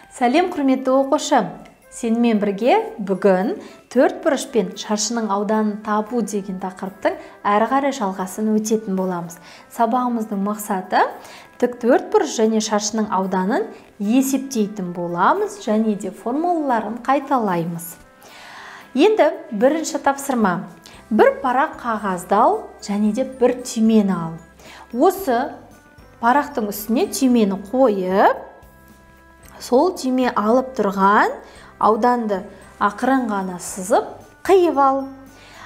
Сәлем, құрметті оқушы! Сенімен бірге бүгін төрт бұрыш пен шаршының ауданын табу деген тақырыптың әрі қарай жалғасын өтетін боламыз. Сабағымыздың мақсаты тік төрт бұрыш және шаршының ауданын есептейтін боламыз және де формулаларын қайталаймыз. Енді бірінші тапсырма. Бір парақ қағазды ал және де бір түймені ал. Осы парақтың үстіне түймені қойып, сол түйме алып тұрған ауданды ақырын ғана сызып, қиып ал.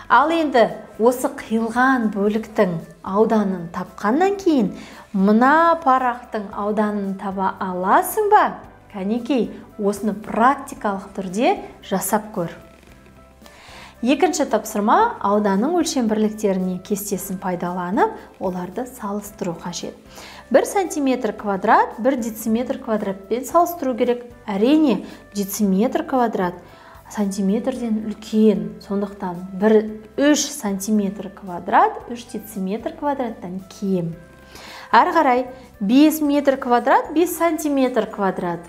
Ал енді осы қиылған бөліктің ауданын тапқаннан кейін мына парақтың ауданын таба аласың ба? Кәнекей, осыны практикалық түрде жасап көр. Екінші тапсырма ауданның өлшем бірліктеріне кестесін пайдаланып, оларды салыстыру қажет. 1 сантиметр квадрат 1 дециметр квадратпен салыстыру керек. Әрине, дециметр квадрат сантиметрден үлкен, сондықтан 3 сантиметр квадрат 3 дециметр квадраттан кем. Әрі қарай 5 метр квадрат 5 сантиметр квадрат.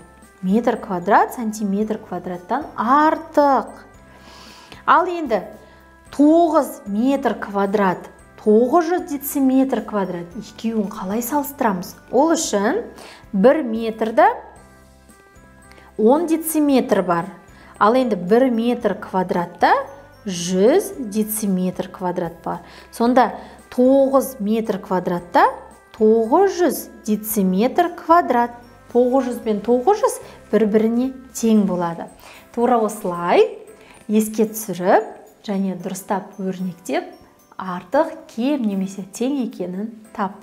Метр квадрат сантиметр квадраттан артық. Ал енді 9 метр квадрат 900 дециметр квадрат екеуін қалай салыстырамыз? Ол үшін 1 метрда 10 дециметр бар. Ал енді 1 метр квадратта 100 дециметр квадрат бар. Сонда 9 метр квадратта 900 дециметр квадрат. 900 бен 900 бір-біріне тең болады. Тура осылай еске түсіріп және дұрыстап өрнектеп, артық, кем немесе тең екенін тап.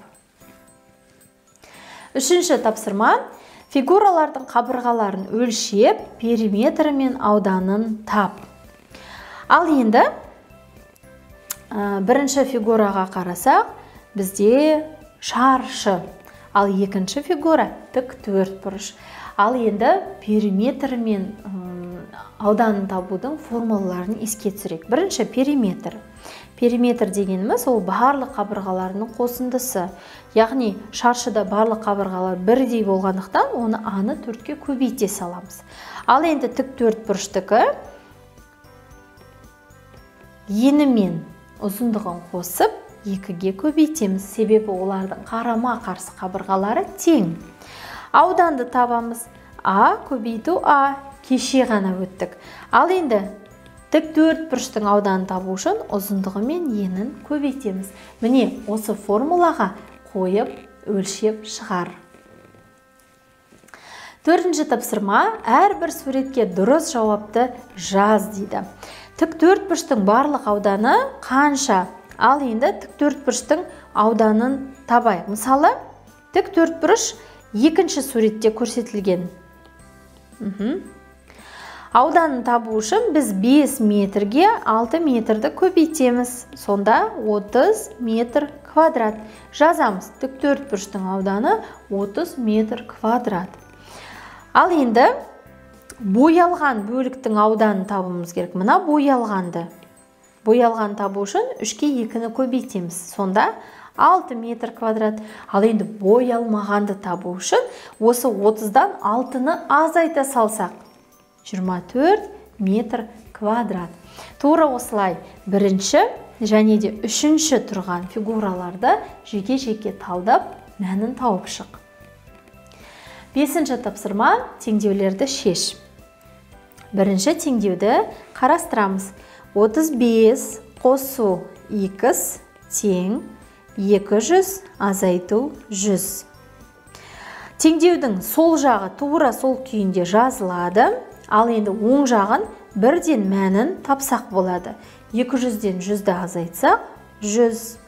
Үшінші тапсырма. Фигуралардың қабырғаларын өлшеп, периметрі мен ауданын тап. Ал енді бірінші фигураға қарасақ, бізде шаршы. Ал екінші фигура тік төрт бұрыш. Ал енді периметрі мен ауданын табудың формулаларын еске түсірейік. Бірінші периметр. Периметр дегеніміз ол барлық қабырғаларының қосындысы. Яғни шаршыда барлық қабырғалар бірдей болғандықтан оны аны 4-ке көбейте саламыз. Ал енді тік төрт бұрыштікі ені мен ұзындығын қосып 2-ге көбейтеміз. Себебі олардың қарама-қарсы қабырғалары тең. Ауданды табамыз. А көбейту А. Кеше ғана өттік. Ал енді тік төрт бұрыштың ауданын табу үшін ұзындығы мен енін көбейтеміз. Міне осы формулаға қойып өлшеп шығар. Төртінші тапсырма. Әрбір суретке дұрыс жауапты жаз дейді. Тік төрт бұрыштың барлық ауданы қанша? Ал енді тік төрт бұрыштың ауданын табайық. Мысалы, тік төрт бұрыш екінші суретте көрсетілген. Ауданын табу үшін біз 5 метрге 6 метрді көбейтеміз. Сонда 30 метр квадрат. Жазамыз. Тік төрт бұрыштың ауданы 30 метр квадрат. Ал енді боялған бөліктің ауданын табуымыз керек. Мына боялғанды. Боялған табу үшін 3-ке 2-ні көбейтеміз. Сонда 6 метр квадрат. Ал енді боялмағанды табу үшін осы 30-дан 6-ны азайта салсақ 24 метр квадрат. Тура осылай бірінші және де үшінші тұрған фигураларды жеке-жеке талдап мәнін тауып шық. Бесінші тапсырма. Теңдеулерді шеш. Бірінші теңдеуді қарастырамыз. 35 қосу х тең 200 азайту 100. Теңдеудің сол жағы тура сол күйінде жазылады. Ал енді оң жағын бірден мәнін тапсақ болады. 200-ден 100-ді азайтсақ 100.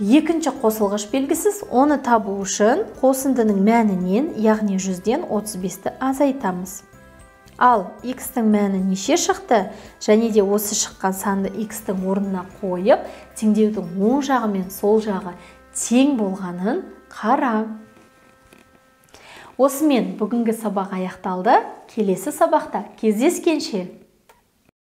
Екінші қосылғыш белгісіз, оны табу үшін қосындының мәнінен, яғни 100-ден 35-ті азайтамыз. Ал x-тің мәні неше шықты? Және де осы шыққан санды x-тің орнына қойып, теңдеудің оң жағы мен сол жағы тең болғанын қара. Осымен бүгінгі сабақ аяқталды. Келесі сабақта кездескенше.